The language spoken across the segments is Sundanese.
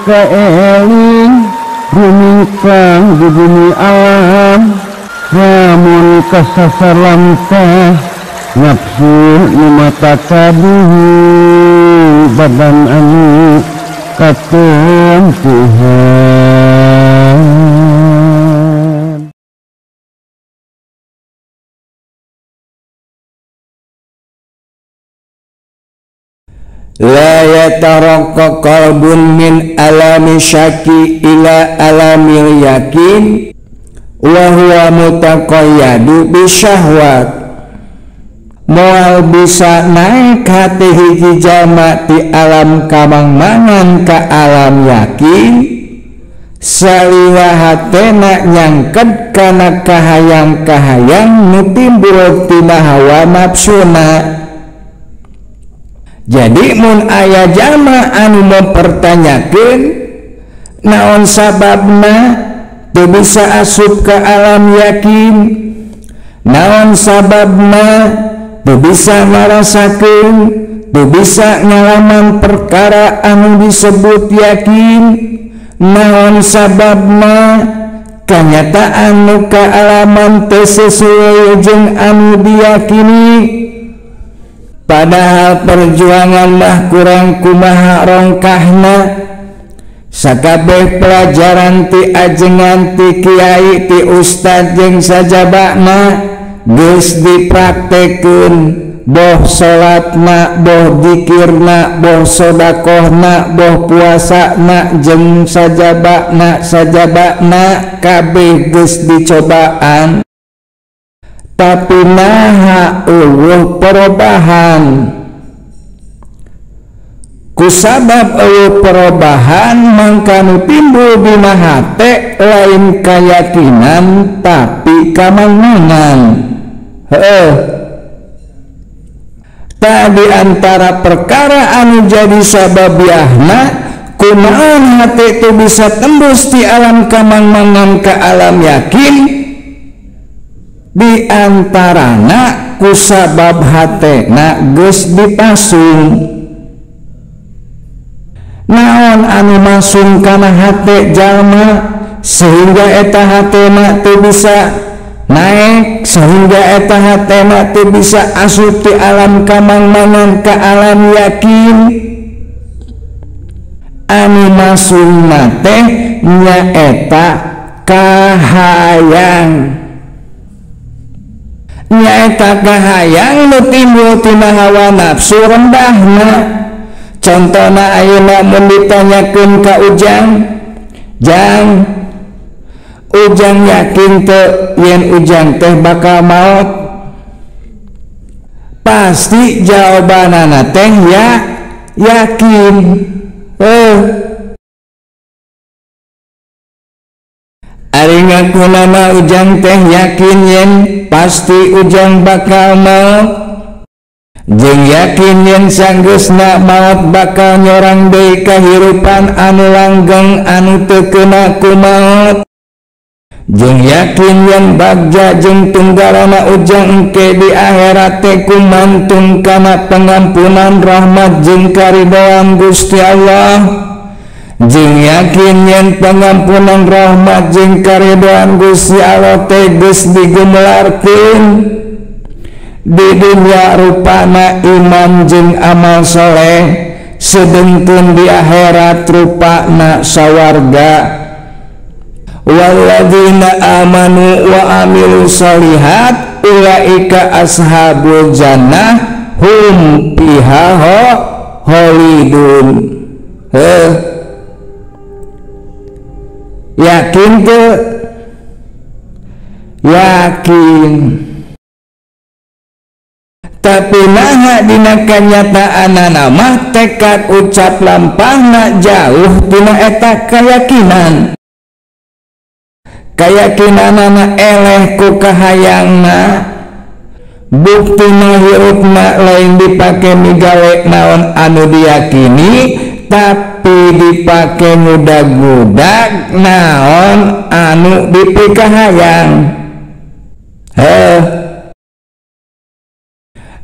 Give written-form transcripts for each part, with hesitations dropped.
kaeling rumingkang di bumi alam lamun kasasar lamtah nafsu nu mata kaduhu badan anu katempuhan. La yataraqqa qalbun min alami syaki ila alamil yakin wa huwa mutaqayyadu bisyahwat. Moal bisa naik hati hiji jalma ti alam kamangmangan ka alam yakin salila hatena nyangked kana kahayang-kahayang nu timbul tina hawa nafsuna. Jadi mun aya jalma anu mempertanyakeun naon sababna teu bisa asup ka alam yakin, naon sababna teu bisa ngarasakeun, teu bisa ngalaman perkara anu disebut yakin, naon sababna kanyataan nu kaalaman teu sesuai jeung anu diyakini. Padahal perjuangan mah kurang kumaha rongkahna, sakabeh pelajaran ti ajengan ti kiai ti ustad jeung sajabana geus dipraktekeun, boh salatna, boh dikirna, boh sodakohna, boh puasana jeung sajabana sajabana kabeh geus dicobaan. Tapi naha eueuh perubahan. Kusabab eueuh perubahan mangka nu timbul dina hate lain kayakinan tapi kamangan. Heuh. Tadi antara perkara anu jadi sababiahna kunaon hate teu bisa tembus ti alam kamangmangan ka alam yakin, di antarana kusabab hatena geus dipasung. Naon anu masung kana hate jalma sehingga eta hatena teu bisa naik, sehingga eta hatena teu bisa asup ti alam kamangmangan ka alam yakin? Anu masungna teh nyaeta kahayang. Nyaeta kahayang nu timbul tina hawa nafsu rendahna. Contona ayeuna mun ditanyakeun ka Ujang, Jang, Ujang yakin teu yen Ujang teh bakal maot? Pasti jawabanana teh ya yakin. Ari ngakunana Ujang teh yakin yen pasti Ujang bakal maot, jeung yakin yen sanggeusna maot bakal nyorang deui kahirupan anu langgeng anu teu keuna ku maot, jeung yakin yen bagja jeung tunggalana Ujang engke di akhirat teh kumantung kana pengampunan rahmat jeung karidoan Gusti Allah, jeung yakin yen pengampunan rahmat jeung karidoan Gusti Allah teh geus digumelarkeun di dunia rupana iman jeung amal soleh, sedengkeun di akhirat rupana sawarga. Walladzina amanu wa amilu sholihat ulaika ashabul jannah hum fiha khalidun. Heuh, yakin tuh? Yakin. Tapi naha dina kanyataanana mah tekad ucap lampahna jauh tina eta keyakinan. Kayakinanana eleh ku kahayangna, buktina hirupna lain dipake migawe naon anu diyakini, tapi dipake ngudag-ngudag naon anu dipikahayang. Heuh,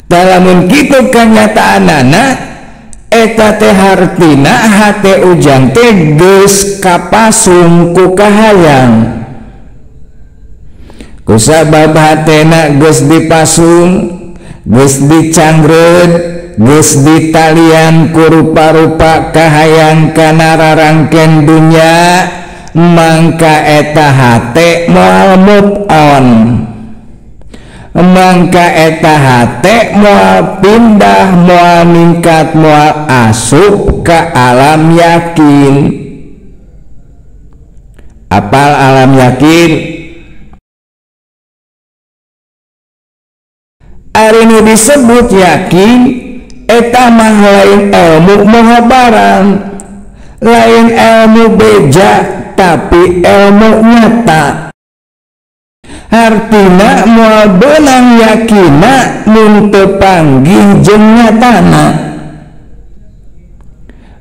lamun kitu kanyataanana Eta teh hartina hate ujang teh geus kapasung ku kahayang. Kusabab hatena geus dipasung, geus dicangreud, geus ditalian ku rupa-rupa kahayang kana rarangken dunya, mangka eta hate moal move on. Mangka eta hate moal pindah, moal ningkat, moal asup ka alam yakin. Apal alam yakin? Ari nu disebut yakin eta mah lain ilmu moho barang, lain ilmu beja, tapi ilmu nyata. Hartina moal beunang yakina mun teu panggih jeung nyatana.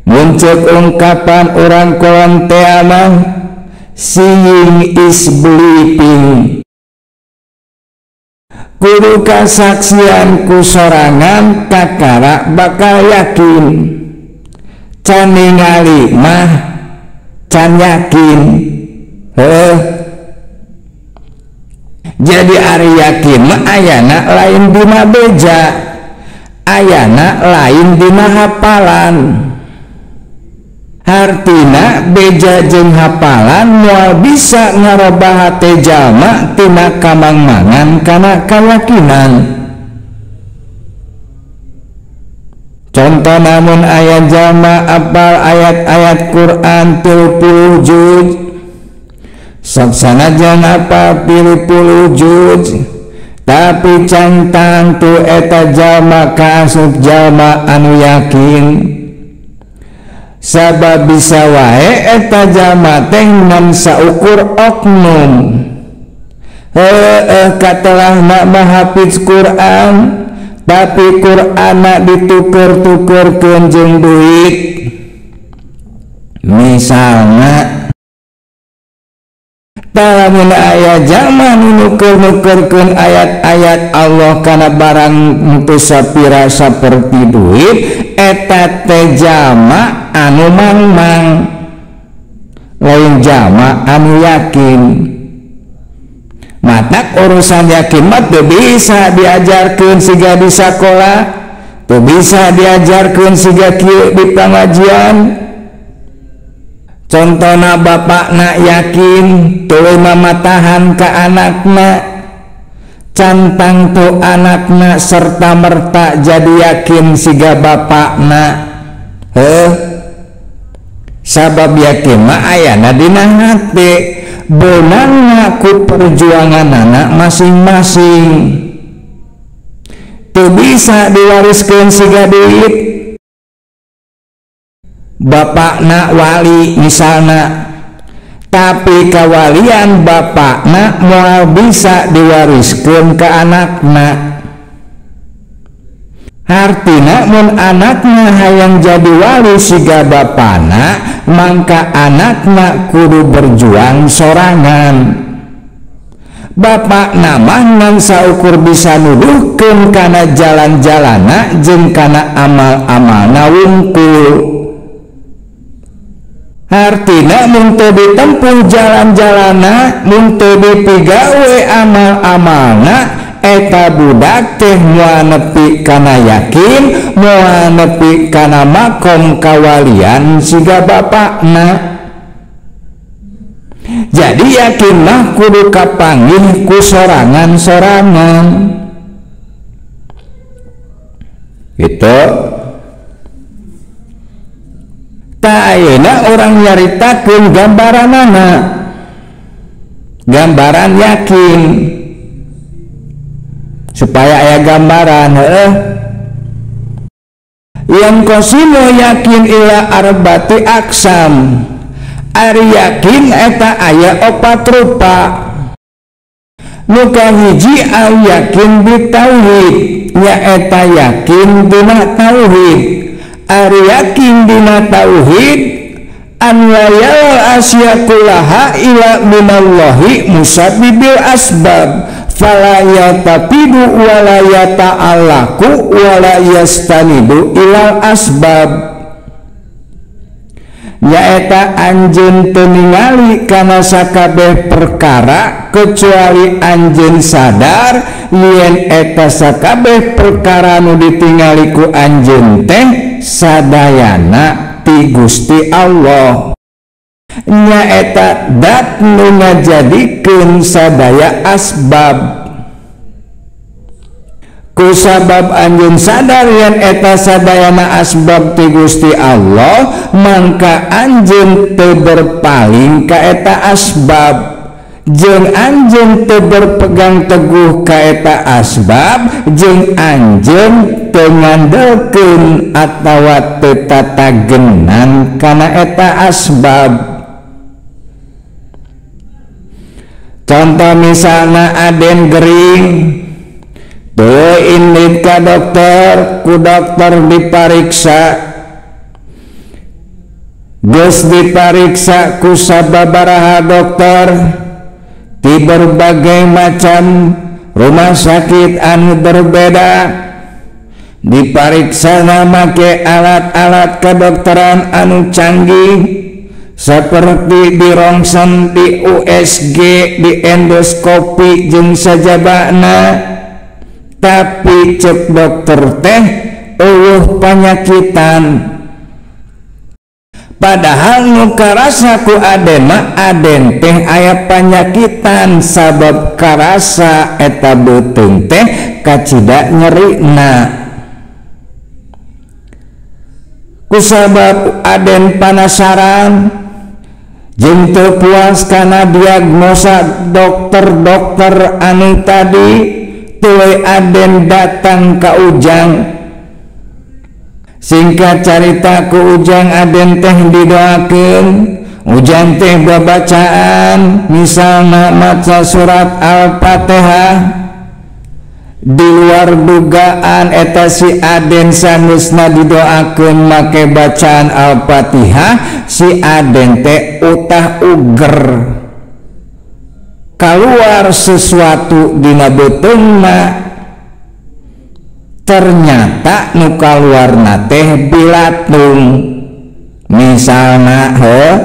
Mun ceuk ungkapan urang kolon tea mah, seeing is believing. Kudu kasaksian ku sorangan kakara bakal yakin. Can ningali mah can yakin. Heuh. Jadi ari yakin mah ayana lain dina beja, ayana lain dina hapalan. Hartina beja jeung hapalan moal bisa ngarobah hate jalma tina kamangmangan kana kayakinan. Contoh namun aya jalma apal ayat-ayat Quran 30 juz, sok sanajan apal 30 juz, tapi can tangtu eta jalma kaasup jalma anu yakin. Sabab bisa wae eta jalma teh ngan saukur oknum. Heueuh katelahna mah hafiz Quran, tapi Qur'anna dituker-tukerkeun jeung duit. Misalna lamun aya jalma nu nuker-nukerkeun ayat-ayat Allah kana barang teu sapira saperti duit, eta teh jalma anu mangmang, lain jalma anu yakin. Matak urusan yakin mah teu bisa diajarkeun siga di sakola, teu bisa diajarkeun siga kieu di pangajian. Contohna bapakna yakin tuluy mamatahan ka anakna, can tangtu anakna serta merta jadi yakin siga bapakna. Heuh, sabab yakin mah ayana dina hate, beunangna ku perjuanganana masing-masing. Teu bisa diwariskeun siga duit. Bapakna wali misalna, tapi kawalian bapakna moal bisa diwariskeun ka anakna. Hartina mun anakna hayang jadi wali siga bapana, mangka anakna kudu berjuang sorangan. Bapakna mah ngan saukur bisa nuduhkeun kana jalan-jalana jeung kana amal-amalna wungkul. Hartina mun teu ditempuh jalan-jalana, mun teu dipigawe amal-amalna, eta budak teh moal nepi kana yakin, moal nepi kana makom kawalian siga bapakna. Jadi yakin mah kudu kapanggih ku sorangan-sorangan. Gitu. Tak ayeuna orang nyaritakeun gambaranana, gambaran yakin, supaya aya gambaran. Heuh, yang kosimo yakin ila arbati aksam. Ari yakin eta aya opat rupa. Nu kahiji al yakin bitauhid, nyaeta yakin dina tauhid. Ari yakin dina tauhid An la yal asya kullaha ila minallahi musabbibil asbab fala yatapidu wala yata'allaku wala yastanidu ilal asbab. Nyaeta anjeun teu ningali kana sakabeh perkara kecuali anjeun sadar yen eta sakabeh perkara nu ditingali ku anjeun teh sadayana ti Gusti Allah. Nyaeta dat nu ngajadikeun sadaya asbab. Kusabab anjeun sadar yen eta sadayana asbab ti Gusti Allah, mangka anjeun teu berpaling ka eta asbab, jeung anjeun teu berpegang teguh ka eta asbab, jeung anjeun teu ngandelkeun atawa teu tatagenan kana eta asbab. Contoh misalna aden gering teu indit ka dokter, ku dokter dipariksa, geus dipariksa ku sababaraha dokter di berbagai macam rumah sakit anu berbeda, dipariksa make alat-alat kedokteran anu canggih seperti di rongsen, di USG, di endoskopi jeung sajabana. Tapi cek dokter teh eueuh panyakitan, padahal nu karasa ku aden mah aden teh aya panyakitan, sabab karasa eta beuteung teh kacida nyerina. Kusabab aden panasaran jeung teu puas kana diagnosa dokter-dokter anu tadi, tuluy aden datang ka Ujang. Singkat carita ku Ujang aden teh didoakeun, Ujang teh babacaan misalna maca surat Al-Fatihah. Di luar dugaan eta si aden sanesna didoakeun make bacaan Al-Fatihah, si aden teh utah uger, keluar sesuatu dina beuteungna. Ternyata nu kaluarna teh bilatung misalna heuh.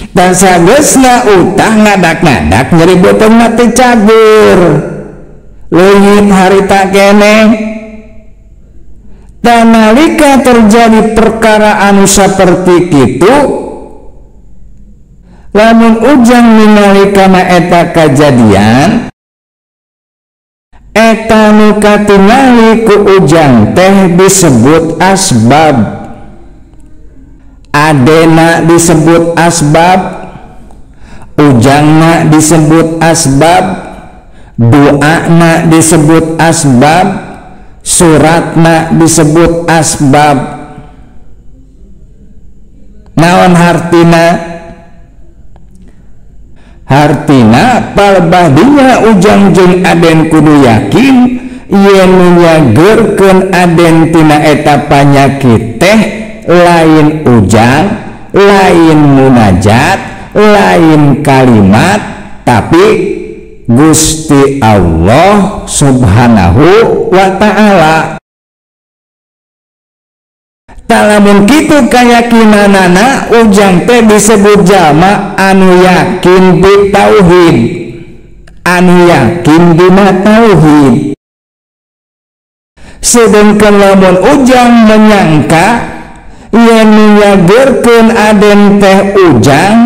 Dan sageusna utah ngadak-ngadak nyeri beuteungna teh cager leungit harita keneh. Dan nalika terjadi perkara anu saperti kitu, lamun Ujang ningali kana eta kajadian, eta nu katingali ku Ujang teh disebut asbab. Adena disebut asbab, Ujangna disebut asbab, doana disebut asbab, suratna disebut asbab. Naon hartina? Hartina palebahdinya Ujang jeung aden kudu yakin yen nu nyageurkeun aden tina eta panyakit teh lain Ujang, lain munajat, lain kalimat, tapi Gusti Allah Subhanahu wa ta'ala. Lamun kitu kayakinanana, Ujang teh disebut jalma anu yakin di tauhid, anu yakin dina tauhid. Sedengkeun lamun Ujang menyangka yen nu nyageurkeun aden teh Ujang,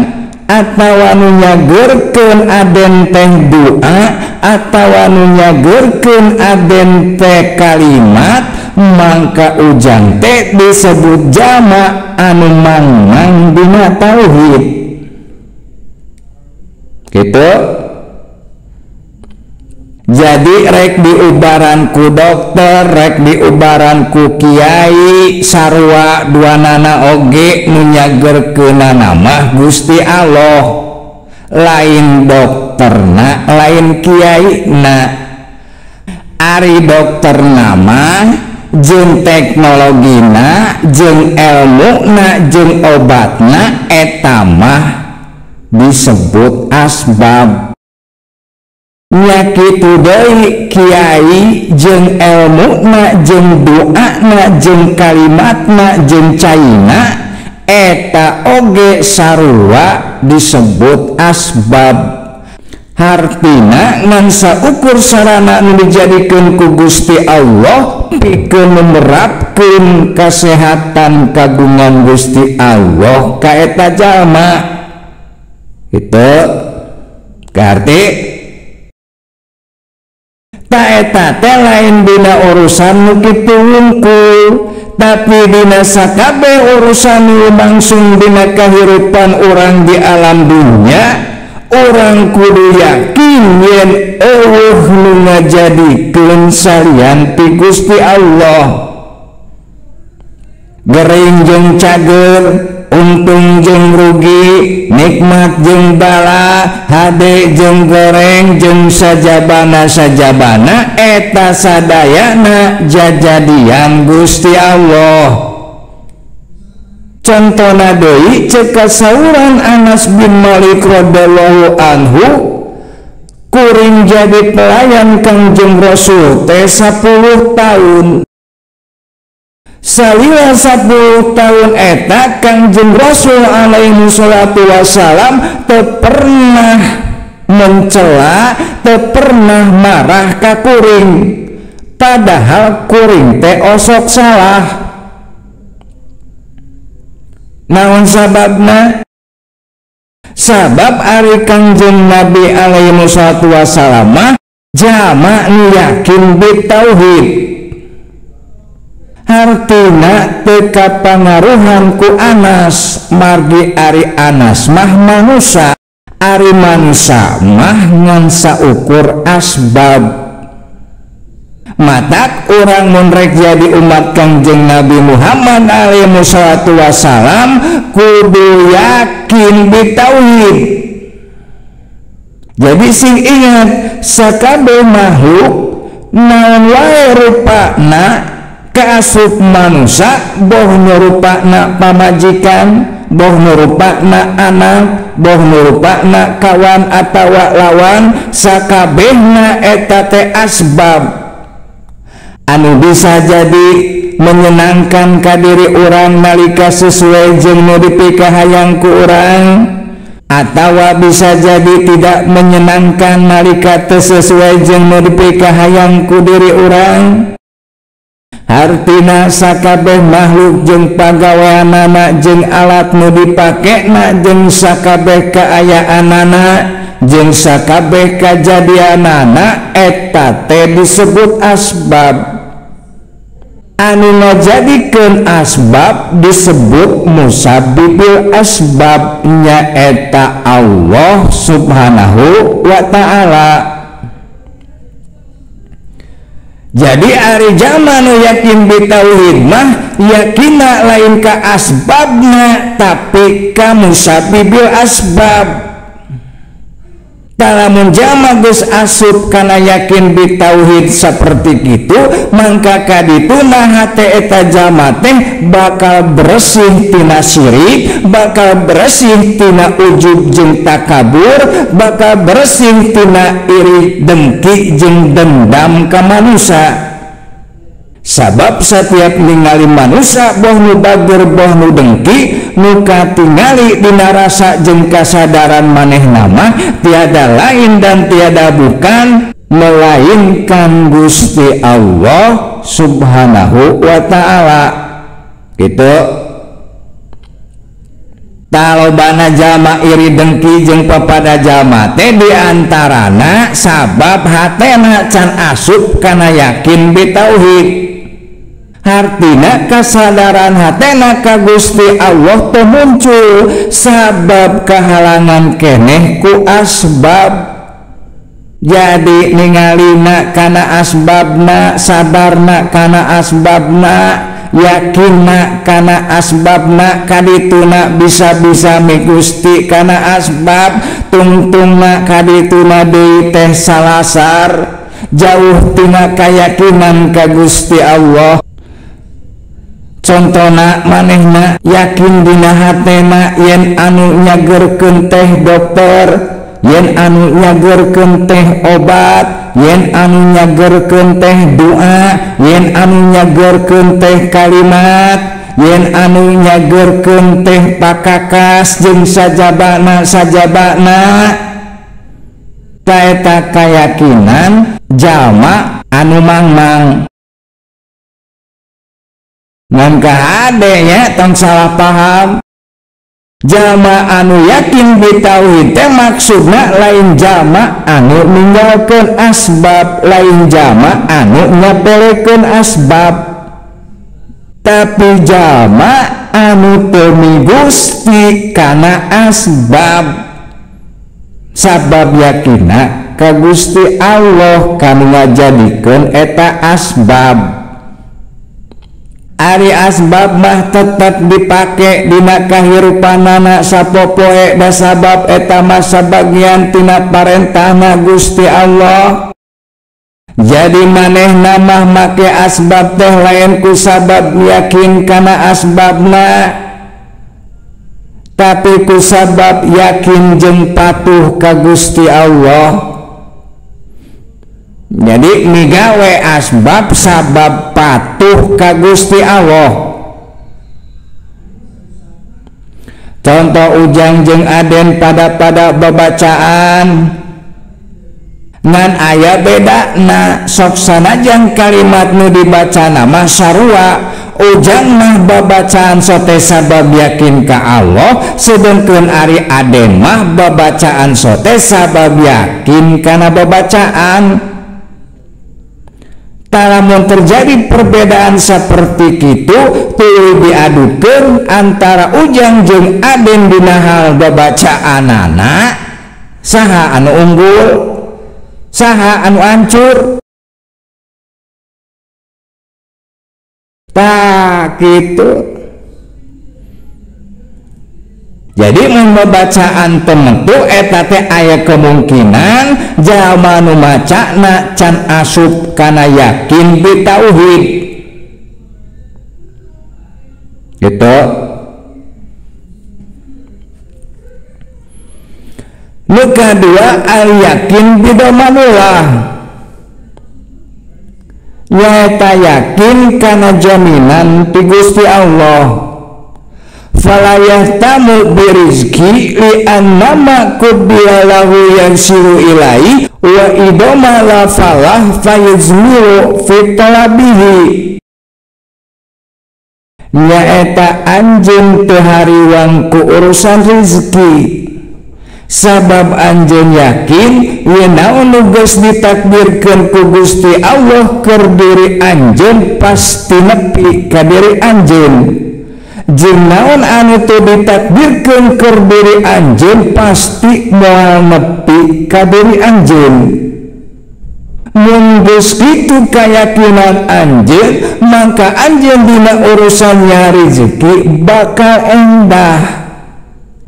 atawa nu nyageurkeun aden teh doa, atawa nu nyageurkeun aden teh kalimat, mangka Ujang teh disebut jama anu mangmang dina tauhid. Gitu. Jadi rek diubaran ku dokter, rek diubaran ku kiai, sarua duanana oge nu nyageurkeunana mah Gusti Allah, lain dokterna, lain kiaina. Ari dokterna mah jeung teknologina jeung elmuna jeung obatna eta mah disebut asbab. Nya kitu deui kiai jeung elmuna jeung doana jeung kalimatna jeung caina eta oge sarua disebut asbab. Hartina ngan saukur sarana nu dijadikeun ku Gusti Allah pikeun menerapkeun kasehatan kagungan Gusti Allah ka eta jalma. Itu kaharti ta eta teh lain dina urusan nu kitu wungkul, tapi dina sakabeh urusan nu langsung dina kahirupan urang di alam dunya. Orang kudu yakin yen eueuh nu ngajadikeun salian ti Gusti Allah. Gering jeung cager, untung jeung rugi, nikmat jeung bala, hade jeung goreng jeung sajabana-sajabana eta sadayana jajadian Gusti Allah. Contona deui ceuk kasauran Anas bin Malik radhiyallahu anhu, kuring jadi pelayan Kangjeng Rasul teh 10 tahun. Salila 10 tahun eta Kangjeng Rasul alaihi salatu wasalam teu pernah mencela, teu pernah marah ka kuring. Padahal kuring teh osok salah. Naon sababna? Sabab ari Kangjeng Nabi alaihi salatu wasalam jama nu yakin bitauhid. Hartina teu kapangaruhan ku Anas, margi ari Anas mah manusa, ari manusa mah ngan saukur asbab. Matak urang mun rek jadi umat Kangjeng Nabi Muhammad alaihi salatu wasalam kudu yakin bitauhid. Jadi sing ingat sakabeh makhluk naon wae rupana kaasup manusa, boh nu rupana pamajikan, boh nu rupana anak, boh nu rupana kawan atawa lawan, sakabehna eta teh asbab anu bisa jadi menyenangkan ka diri urang nalika sesuai jeung nu dipikahayang ku urang, atawa bisa jadi tidak menyenangkan nalika teu sesuai jeung nu dipikahayang ku diri urang. Hartina sakabeh makhluk jeung pagaweanana jeung alat nu dipakena jeung sakabeh kaayaanana jeung sakabeh kajadianana eta teh disebut asbab. Anu ngajadikeun asbab disebut musabbibil asbab, nyaeta Allah Subhanahu wa ta'ala. Jadi ari jalma nu yakin bitauhid mah yakina lain ka asbabna tapi ka musabbibil asbab. Lamun jalma geus asup kana yakin bitauhid saperti kitu, mangka kadituna hate eta jalma teh bakal bersih tina syirik, bakal bersih tina ujub jeung takabur, bakal bersih tina iri dengki jeung dendam ka manusa. Sabab setiap ningali manusa boh nu bager boh nu dengki, nu katingali dina rasa jeung kasadaran manehna mah tiada lain dan tiada bukan melainkan Gusti Allah Subhanahu wa ta'ala. Gitu. Talobana jalma iri dengki jeung papada jalma teh diantarana sabab hatena can asup kana yakin bitauhid. Hartina kasadaran hatena ka Gusti Allah teu muncul sabab kahalangan keneh ku asbab. Jadi ningalina kana asbabna, sabarna kana asbabna, yakinna kana asbabna, kadituna bisa-bisa mi Gusti kana asbab, tungtungna kadituna deui teh salasar jauh tina kayakinan ka Gusti Allah. Contona manehna yakin dina hatena yen anu nyagerkeun teh dokter, yen anu nyagerkeun teh obat, yen anu nyagerkeun teh doa, yen anu nyagerkeun teh kalimat, yen anu nyagerkeun teh pakakas jeung sajabana sajabana. Eta kayakinan jalma anu mangmang. Ngan kahade nya tong salah paham. Jalma anu yakin bitauhid teh maksudna lain jalma anu ninggalkeun asbab, lain jalma anu nyapelekeun asbab, tapi jalma anu teu migusti kana asbab. Sabab yakina ka Gusti Allah kanu ngajadikeun eta asbab. Ari asbab mah tetep dipake dina kahirupanana sapopoe da sabab eta mah sabagian tina parentahna Gusti Allah. Jadi manehna mah make asbab teh lain ku sabab yakin kana asbabna, tapi ku sabab yakin jeung patuh ka Gusti Allah. Jadi migawe asbab sabab patuh ka Gusti Allah. Contoh Ujang jeung Aden pada babacaan ngan aya bedana, sok sanajan kalimat nu dibacana mah sarua. Ujang mah babacaan sote sabab yakin ka Allah, sedengkeun ari Aden mah babacaan sote sabab yakin kana babacaan. Lamun terjadi perbedaan seperti itu, tuluy diadukeun antara Ujang jeung Aden dina hal babacaanana, saha anu unggul, saha anu hancur. Tak gitu. Jadi mun babacaan temetu eta teh aya kemungkinan jalma nu macana can asup kana yakin bitauhid. Gitu. Nu kadua al yakin bidomanullah, nyaeta yakin kana jaminan ti Gusti Allah. Fala yahtamu birizki li annama qudira lahu yansiru ilai wa idoma la falah fayuzmiru fi talabihi. Nyaeta anjeun teu hariwang ku urusan rezeki, sabab anjeun yakin yen naon nu geus ditakdirkeun ku Gusti Allah keur diri anjeun pasti nepi ka diri anjeun. Jeung naon anu teu ditakdirkeun keur diri anjeun pasti moal nepi ka diri anjeun. Mun geus kitu kayakinan anjeun, maka anjeun dina urusan nyari rezeki bakal endah.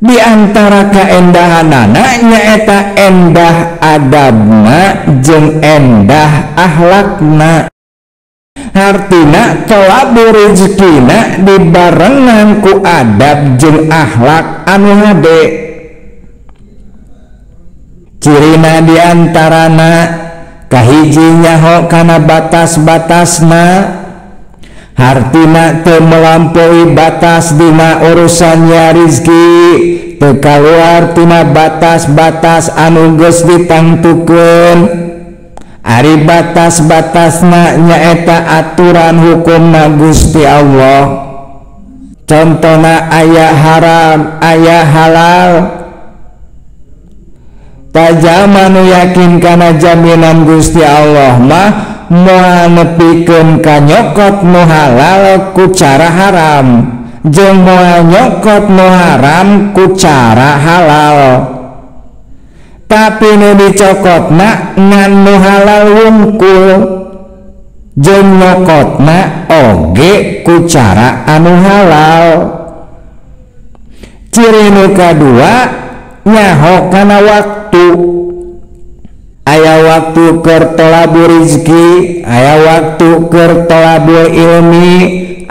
Di antara kaendahanana nyaeta endah adabna jeung endah akhlakna. Hartina tolabu rezekina dibarengan ku adab jeung akhlak anu hade. Cirina diantarana kahiji nyaho kana batas-batasna, hartina teu melampaui batas dina urusannya rizki, teu kaluar tina batas-batas anu geus ditangtukeun. Ari batas-batasna nyaeta aturan hukumna Gusti Allah. Contona aya haram, aya halal. Tajama nu yakin kana jaminan Gusti Allah mah moal nepikeun ka nyokot nu halal ku cara haram, jeung moal nyokot nu haram ku cara halal. Tapi nu dicokotna ngan nu halal wungkul, jeung nyokotna oge ku cara anu halal. Ciri nu kadua nyaho kana waktu. Aya waktu keur tolabu rizki, aya waktu keur tolabul ilmi,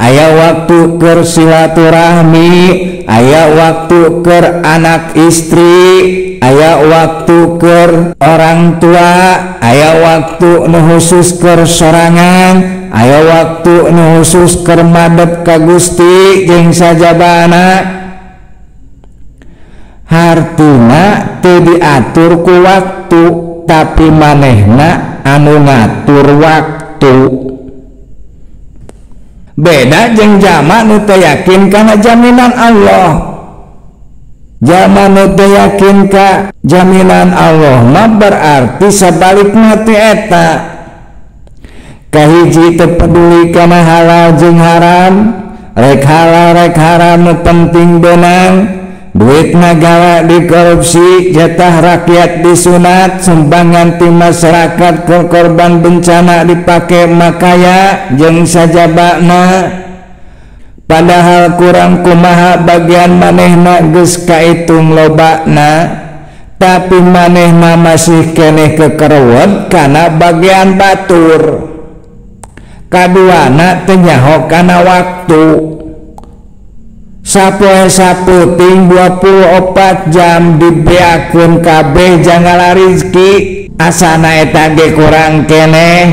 aya waktu keur silaturahmi, aya waktu keur anak istri, aya waktu keur orang tua, aya waktu nu khusus keur sorangan, aya waktu nu khusus keur madep ka Gusti jeung sajabana. Hartina teu diatur ku waktu, tapi manehna anu ngatur waktu. Beda jeung jalma nu teu yakin kana jaminan Allah. Jalma nu teu yakin ka jaminan Allah mah berarti sabalikna ti eta. Kahiji teu peduli kana halal jeung haram, rek halal rek haram nu penting beunang. Duit negara dikorupsi, jatah rakyat disunat, sumbangan ti masyarakat ke korban bencana dipake makaya jeung sajabana. Padahal kurang kumaha bagian manehna geus kaitung lobana, tapi manehna masih keneh kekerewet kana bagian batur. Kaduana teu nyaho kana waktu. Sapoe saputing 24 jam dibeakeun kabeh jangala rizki, asana eta ge kurang keneh.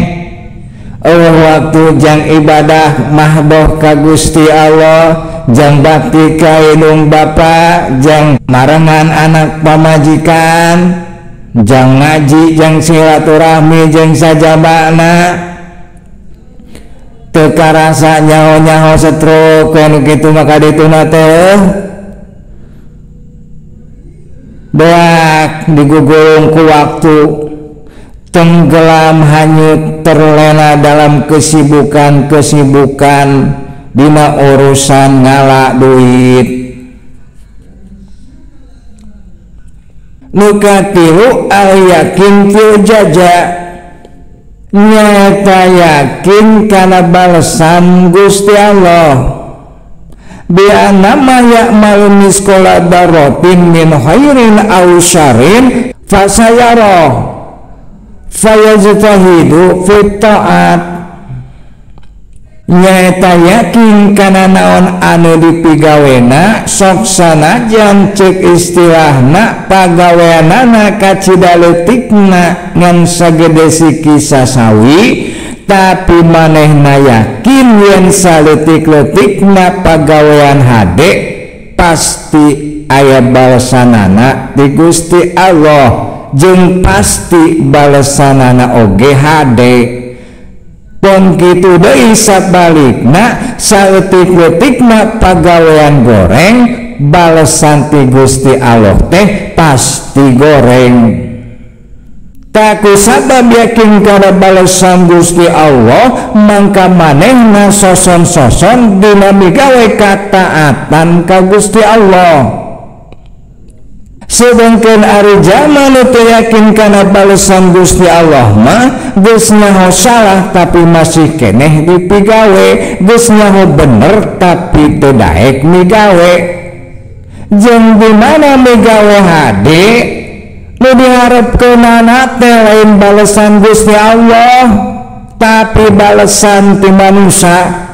Eueuh waktu jang ibadah mahdoh ka Gusti Allah, jang bakti ka indung bapa, jang marengan anak pamajikan, jang ngaji, jang silaturahmi jeung sajabana. Teu karasa nyaho-nyaho stroke anu kitu maka dituna teh beak digugurung ku waktu, tenggelam hanyut terlena dalam kesibukan-kesibukan dina urusan ngala duit. Nu katilu al yakin fil jaja, nyata yakin kana balesan Gusti Allah. Bi anna ya'malu misqala dzarratin min khairin aw syarrin fasayara fayajtahidu fit ta'at. Nyata yakin kana naon anu dipigawena sok sanajan ceuk istilahna pagaweanana kacida leutikna ngan sagede siki sasawi, tapi manehna yakin yen saleutik-leutikna pagawean hade pasti aya balesanana di Gusti Allah, jeung pasti balesanana oge hade. Pon kitu deui sabalikna saeutik-leutikna pagawean goreng balesan ti Gusti Allah teh pasti goreng. Taku sabab yakin kana balesan Gusti Allah mangka manehna soson-soson dina migawe kataatan ka Gusti Allah. Sedangkan ari jalma nu teu yakin kana balesan Gusti Allah mah geus nyaho salah tapi masih keneh dipigawe, geus nyaho bener tapi teu daek migawe. Jeung di mana migawe hade nu diharepkeunana teh lain balesan Gusti Allah tapi balesan ti manusia.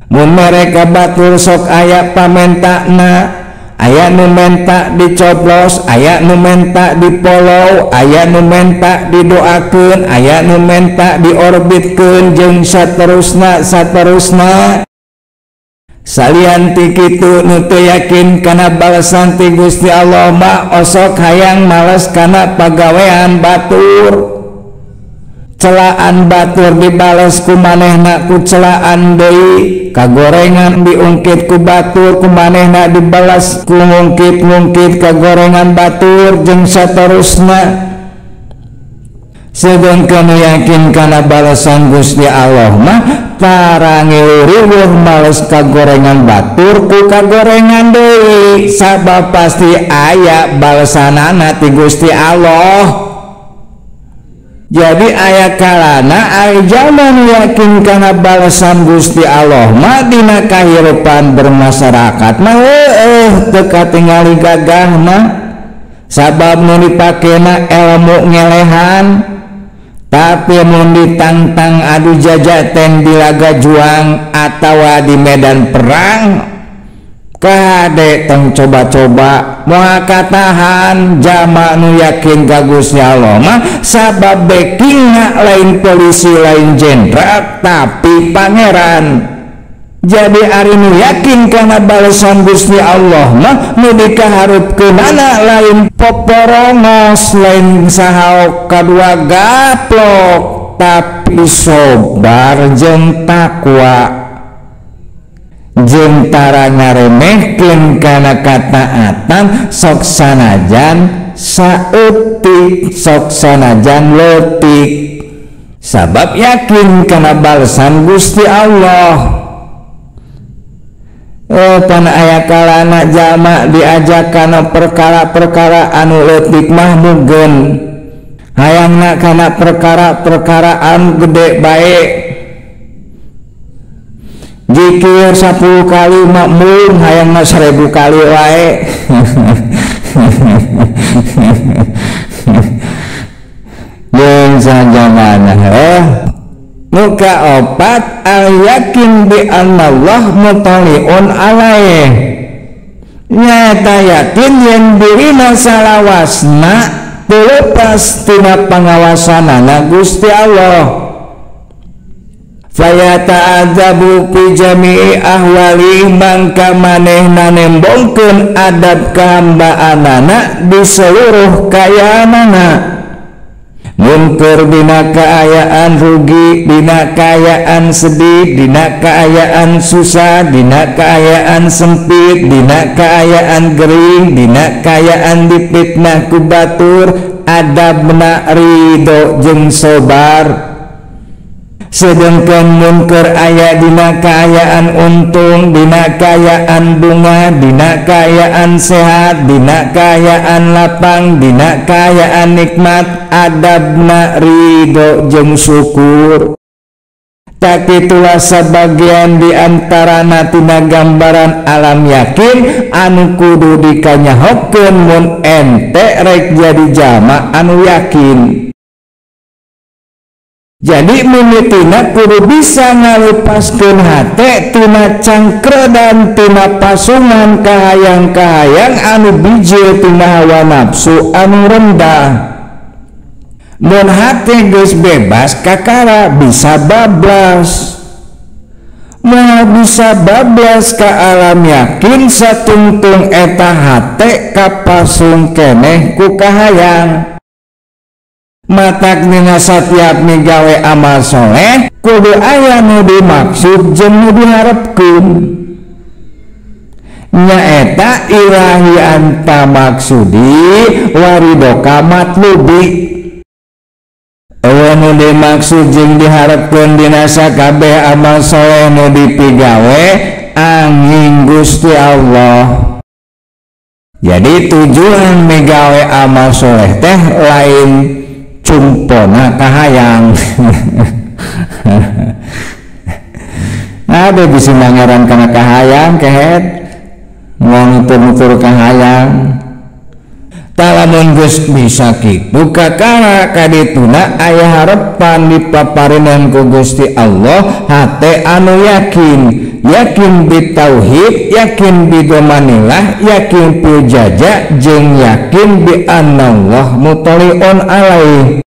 Mun mereka batur sok aya pamentakna, aya nu menta dicoblos, aya nu menta dipollow, aya nu menta didoakeun, aya nu menta diorbitkeun jeung saterusna saterusna. Salian ti kitu nu teu yakin kana balesan ti Gusti Allah mah osok hayang males kana pagawean batur. Celaan batur dibales ku manehna ku celaan deui, kagorengan diungkit ku batur ku manehna dibalas ku ngungkit-ngungkit kagorengan batur jeung saterusna. Sedangkan yakin kana balasan Gusti Allah mah tara ngilu-riweuh males kagorengan batur ku kagorengan deui, sabab pasti aya balesanana ti Gusti Allah. Jadi aya kalana ari jalma nu yakin kana balasan Gusti Allah mah dina kahirupan bermasyarakat mah heueuh teu katingali gagahna, sabab nu dipakena ilmu ngelehan, Tapi mun ditantang adu jajaten di laga juang atawa di medan perang, kade tong coba-coba moal katahan jama nu yakin ka Gusti Allah mah, sabab backingna lain polisi lain jenderal tapi pangeran. Jadi ari nu yakin kana balesan Gusti Allah mah nu dikaharupkeunana lain poporongos, lain sahaok kadua gaplok, tapi sobar jeung takwa jeung tara ngaremehkeun kana kataatan sok sanajan saeutik, sok sanajan leutik, sabab yakin kana balesan Gusti Allah. Pan aya kalana jalma diajak kana perkara-perkara anu leutik mah mugeun, hayangna kana perkara-perkara anu gede bae. Jikir 10 kali makmum hayangna 1000 kali wae. Jeung sajamana muka opat al yakin bi annallah mutaliun alaih, nyata yakin yen dirina salawasna teu lepas tina pangawasanana Gusti Allah. Fayata'adzabu fi jami'i ahwali, mangka manehna nembongkeun adab kahambaanana di seluruh kayaanana. Munker dina kaayaan rugi, dina kaayaan sedih, dina kaayaan susah, dina kaayaan sempit, dina kaayaan gering, dina kaayaan dipitnah ku batur, adabna ridho jeung sobar. Sedangkan munker aya dina kaayaan untung, dina kaayaan bunga, dina kaayaan sehat, dina kaayaan lapang, dina kaayaan nikmat, adabna ridho jeung syukur. Tak itulah sebagian di antarana tina gambaran alam yakin anu kudu dikanyahokeun mun ente rek jadi jalma anu yakin. Jadi mimitina kudu bisa ngalepaskeun hate tina cangkredan, tina pasungan kahayang-kahayang anu bijil tina hawa nafsu anu rendah. Mun hate geus bebas kakara bisa bablas. Moal bisa bablas ka alam yakin satungtung eta hate kapasung keneh ku kahayang. Matak dina satiap migawe amal soleh kudu aya nu dimaksud jeung nu diharepkeun, nyaeta ilahi anta maksudi waridoka matlubi. Eueuh nu dimaksud jeung diharepkeun dina sakabeh amal soleh nu dipigawe angin Gusti Allah. Jadi tujuan migawe amal soleh teh lain cumpona kahayang. Ada bisa mangaran kana kahayang kehet nutur-nutur kahayang. Talamun geus bisa kitu kakara kadituna aya harepan dipaparinan ku Gusti Allah hate anu yakin, yakin bi tauhid, yakin bi domanillah, yakin bil jaja, jeung yakin bi annallah mutaliun alaih.